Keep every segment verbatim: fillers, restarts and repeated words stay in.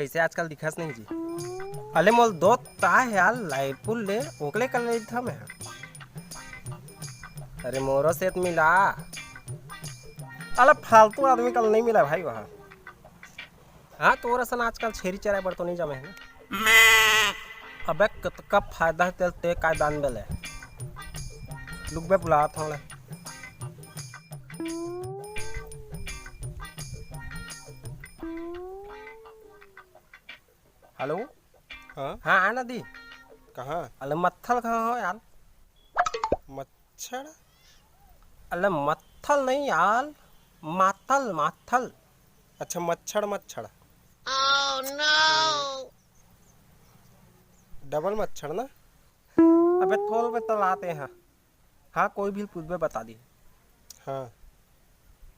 कइसे आजकल दिखस नहीं जी? अले मोल दोस्त आय हे यार, रायपुर ले, ओकले कर लेत हँव मैं। अरे मोरो से त मिला। अले फालतू आदमी कल नहीं मिला भाई वहाँ। हाँ, तोर असन आजकल छेरी चराय बर तो नहीं जमे हे ना। अबे कतका फायदा हे तेल ते काय दान बेले। लुक बे बुलात हँव ले। हेलो। हाँ? हाँ, आ ना दी। कहाँ? अले मत्थल कहाँ हो यार? मच्छर? अले मत्थल नहीं यार, मातल, मातल। अच्छा, मच्छर, मच्छर। डबल मच्छर ना? अबे थोल में तलाते हैं। हाँ, कोई भी पूछबे बता दी। हाँ,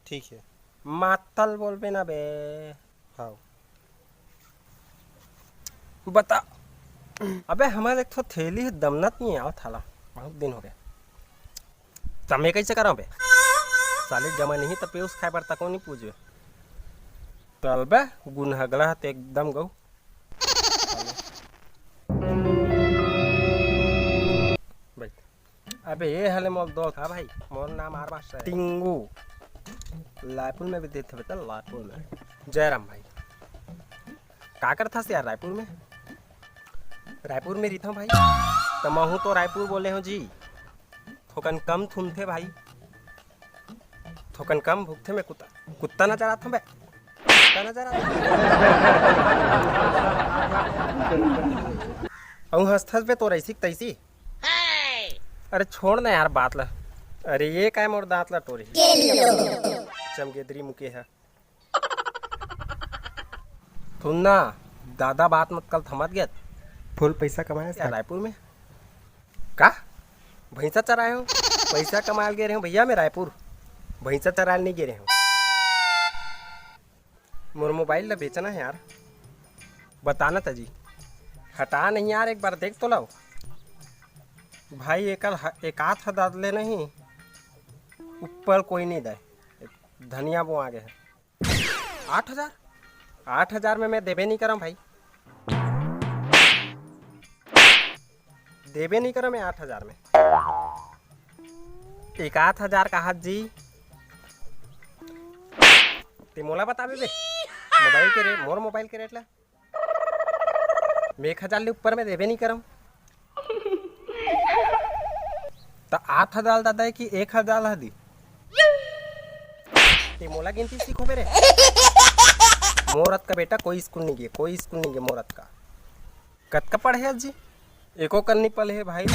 ठीक है। मातल बोलबे ना बे। हाँ। बता। अबे हमर एक ठो थैली हे, दमनत नहीं आवत हे ला। बहुत दिन हो गए। त मैं कइसे करँव बे? साले जमा नहीं त पेउस खाय बर तको नहीं पूछबे। तलबे गुनहगला ह ते एकदम गऊ। बैठ। अबे ये हले मोर दोस्त। हाँ भाई, मोर नाम आर मास्टर हे। टिंगू। रायपुर में भी देथे बेटा, रायपुर में। जयराम भाई। का करथस यार रायपुर में? रायपुर में रहिथँव भाई। त महूँ तो रायपुर बोले हँव जी। थोकन कम थुनथे भाई। थोकन कम भुगथे में कुत्ता। कुत्ता नजर आथँव बे। कुत्ता नजर आथँव। अउ हँसथस बे तोर अइसी के तइसी। अरे छोड़ ना यार बात ला। अरे ये काय मोर दाँत ला टोरी। चमगेदरी मुके ह। सुन ना, दादा बात मत कल थमत गेत। फुल पैसा कमाए यार रायपुर में। का? भैंसा चराए हँव? पैसा कमाए ल गे रहेंव भैया मैं रायपुर। भैंसा चराए ल नहीं गे रहेंव। मोर मोबाइल ला बेचना हे यार। बता ना त जी। हटा नहीं यार, एक बार देख तो लव। भाई एकर ह-, एक आध हजार ले नहीं, ऊपर कोई नहीं दे। धनिया बोआ गे हे। आठ हजार? आठ हजार में मैं देबे नहीं करँव भाई। देबे नहीं करँव मैं आठ हजार में। एक आध हजार काहत जी। ते मोला बताबे बे। मोबाइल के रेट, मोर मोबाइल के रेट ला। मैं एक हजार ले ऊपर में देबे नहीं करँव। त आठ हजार दादा हे कि एक हजार ला दी? ते मोला गिनती सीखो बे रे। मोर अतका बेटा कोई स्कूल नहीं गे, कोई स्कूल नहीं गे मोर अतका। कतका पढ़े हस जी? एको कन नहीं पढ़े हे भाई।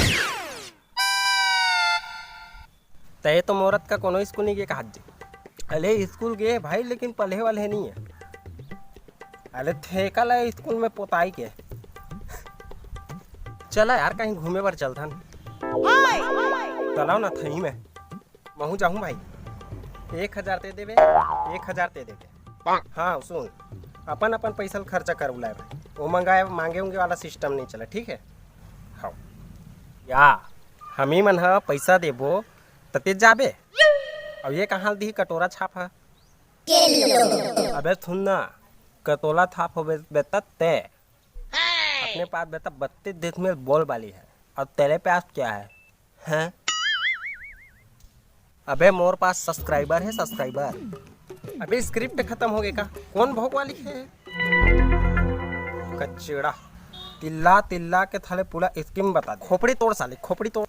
तय तो मोर अतका कोनो स्कूल नहीं गे काहत जी। अले स्कूल गे भाई, लेकिन पढ़े वाले नहीं हे। अले ठेका ला स्कूल में पोताई के। चला यार, कहीं घूमे बर चलथन। तलाव ना थई में। महूँ जाहूँ भाई। एक हजार ते देबे, एक हजार ते देबे। हाँ, सुन, अपन अपन पैसा ल खर्चा कर उलाए भाई। वो मंगाए, मांगे उंगे वाला सिस्टम नहीं चला, ठीक है? हाँ। या, हमी मन ह पैसा देबो, त ते जाबे। अब ये कहाँ दी कटोरा छाप ह? अबे सुन ना, कटोरा छाप हो बे-, बेटा ते। अपने पास बेटा बत्तीस देश में बोल बाली है, और तेरे पास क्या है? हैं? अबे मोर पास सब्सक्राइबर है, सब्सक्राइबर। अबे स्क्रिप्ट खतम हो गे का? कौन भोग वाली है? कचड़ा। तिल्ला तिल्ला के थाले पूरा स्कीम बता दे। खोपड़ी तोड़ साले, खोपड़ी तोड़।